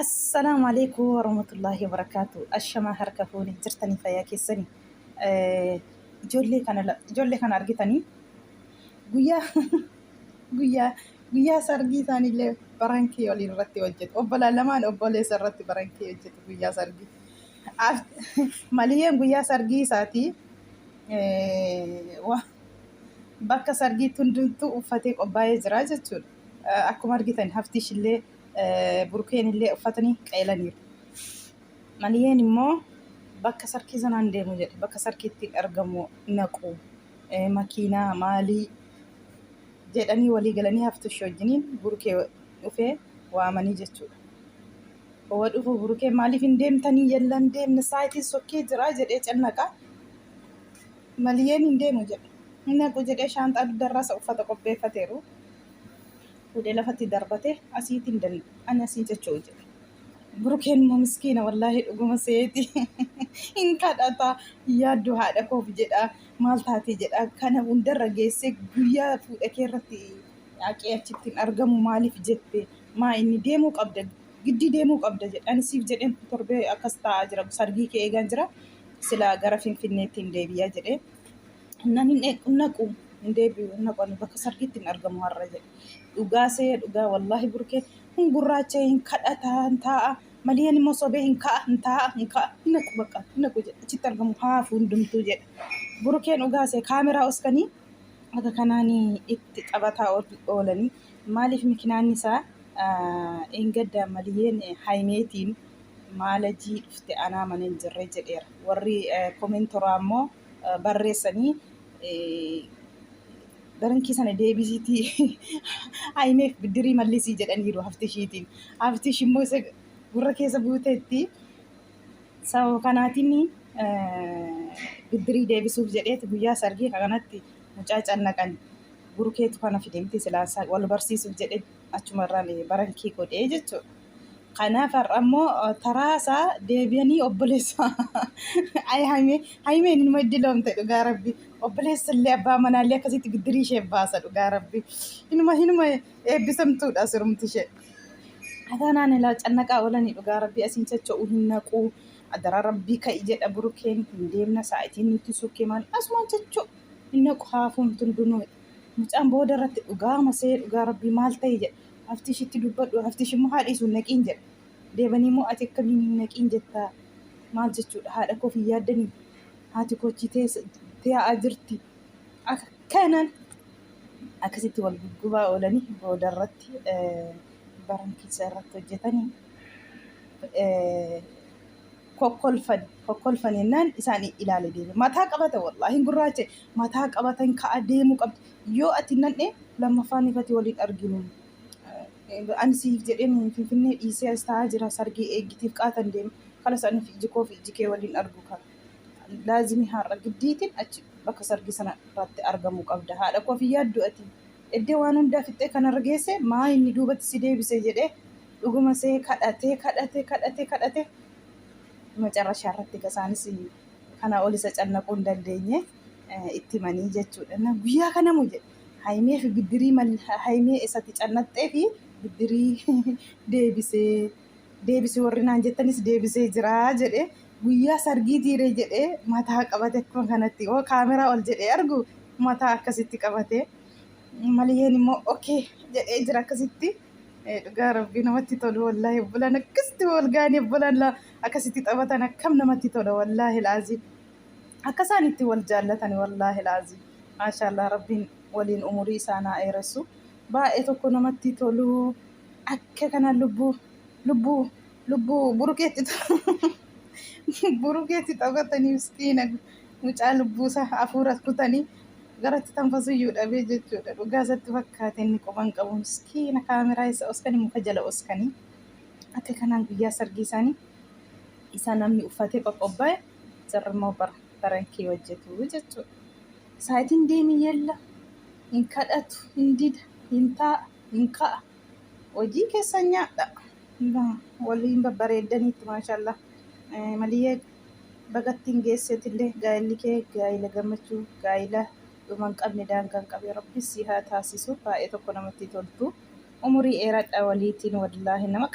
Assalaamu alaikum warahmatullaahi wabarakaatu. Ashamaa harka fuune jirtanii fayyaa keessanii. Ijoollee kana argitanii guyyaa guyyaa guyyaa sargii isaaniillee barankii waliin irratti hojjetu. Obbolaan lamaan obboleessa irratti barankii hojjetu guyyaa sargii. Maliyyeen guyyaa sargii isaatii bakka sargiitti hundumtuu uffatee qophaa'ee jira jechuudha. Akkuma argitan haftiishillee Burukeen illee uffatanii qaelaniiru. Maliyeen immoo bakka sarkii sanaan deemu jedhe. Bakka sarkiitti argamu naqu makiinaa maalii jedhanii walii galanii haftushii wajjiniin Burukee dhufee waamanii jechuudha. Hoo dhufu Burukee maaliif hin deemtanii yalla hin deemne saayitiin sokkee jira jedhee cannaqa. Maliyeen hin deemu jedhe. Hin naqu jedhee shaanxaa dugdarraa uffata qopheeffateeru. Fuudhee lafatti darbate asiitti hin danda'u ani asiin socho'u jedhe. Burukeen immoo miskiina wallaahi dhuguma seeti hin kadhata yaaddu haadha koof jedha maal taate jedha kana hundarra geessee guyyaa fuudha kee irratti haqee achitti hin argamu maaliif jette maa inni deemuu qabda giddii deemuu qabda jedhe ani siif jedheen torbee akkas taa'aa jira sargii kee eegaan jira silaa gara finfinneetti hin deebi'a jedhe. Nan hin naqu hin deebi'u hin naqu ani bakka sargiitti hin argamu har'a jedhe. Dhugaa see dhugaa wallaahi burkee hin gurraacha'e hin kadhata hin taa'a maliyeen immoo sobee hin ka'a hin taa'a hin ka'a hin naqu bakka hin naqu jedhe achitti argamu haafu hundumtuu jedhe. Burukeen dhugaa see kaameraa oskanii akka kanaan itti taphataa oolanii maaliif mikinaanni isaa eengadda maliyeen hayimeetiin maalajii dhufte anaa mana hin jirre jedheera. Warri komentoraa immoo barreessanii barankii sana deebisiitii hayimeef biddirii mallisii jedhaniiru haftishiitiin. Haftish immoo isa gurra keessa buuteetti. Sababa kanaatiin biddirii deebisuuf jedheeti guyyaa sargii kanatti mucaa cannaqan burukeetu kana fide miti silaa wal barsiisuuf jedhee achumarraan barankii godhee jechuudha. Kanaaf har'a immoo taraa isaa deebi'anii obboleessa ay haymee haymeen inuma iddiloomte dhugaa rabbi obboleessa illee abbaa manaa illee akkasitti biddirii ishee baasa dhugaa rabbi inuma inuma eebbisamtuudha sirumti ishee. Atanaan ilaa cannaqaa oolanii dhugaa rabbi asiin socho'uu hin naquu adaraa rabbii ka'i jedha burukeen hin deemna saa'itiin nutti sukkee maal asumaan socho'u hin naqu haafuun tundunuu mucaan booda irratti dhugaa masee dhugaa rabbii maal ta'e jedha Haftishitti dubbadhu haftish immoo haa dhiisu hin naqiin jedha. Deebanii immoo ati akkamiin hin naqiin jettaa maal jechuudha haadha koof hin yaaddanii haati koo achi taa'aa jirti akkanaan akkasitti wal guggubaa oolanii booda irratti barankiisa irratti hojjetanii kokkolfan kokkolfan jennaan isaan ilaale deeme mataa qabata wallaahi hin gurraache mataa qabata hin ka'a deemuu qabdi yoo ati nan'e lammaffaan ifati waliin arginu ani siif jedheen finfinnee dhiisee as taa'aa jira sargii eeggitiif qaatan deema kalas ani fi iji koo fi iji kee waliin argu kana laazimii har'a giddiitiin achi bakka sargii sana irratti argamuu qabda haadha koo fi yaaddu ati eddee waan hundaa fixxee kanarra geesse maa inni duubatti si deebise jedhee Dhuguma see kadhatee kadhatee kadhatee kadhatee macarrashaa irratti isaanis kana ol isa cannaquu hin dandeenye itti himanii jechuudha. Na guyyaa kanamu jedhe hayimee fi biddirii hayimee isatti cannaxxee fi biddirii deebisee deebisee warri naan jettanis deebisee jira jedhe guyyaa sargii tiiree jedhee mataa qabate akkuma kanatti yoo kaameraa ol jedhee argu mataa akkasitti qabate maliyeen immoo okee jedhee jira akkasitti. Dhugaa rabbii namatti tolu wallaahi obbolaan akkasitti wal ga'anii obbolaan akkasitti taphatan akkam namatti tola wallaahi laazim akka isaan itti wal jaallatan wallaahi laazim maashaallah rabbiin waliin umurii isaan haa dheeressu baay'ee tokko namatti tolu akka kanaan lubbuu lubbuu lubbuu burukeetti burukeetti taphatanii miskiina mucaa lubbuu isaa hafuura kutanii garatti tanfasuyyuu dhabee jechuudha. Dhugaa isatti fakkaate inni quban qabu miskiina kaameraa isa oskanii muka jala oskanii akka kanaan guyyaa sargii isaanii isa namni uffatee qoqqobbaa'e jarri immoo barankii hojjetu jechuudha. Saayitiin deemi yella hin kadhatu hin dida hin taa'a hin ka'a hojii keessan nyaadha. Waliin babbareeddaniitti maashaallah maliyyee Baga ittiin geesseetillee gaa'illi kee gaa'ila gammachuu gaa'ila dhuma hin qabne daangaa hin qabne rabbi si haa taasisu baay'ee tokko namatti toltu umurii dheeradha waliitiin wallaahi nama.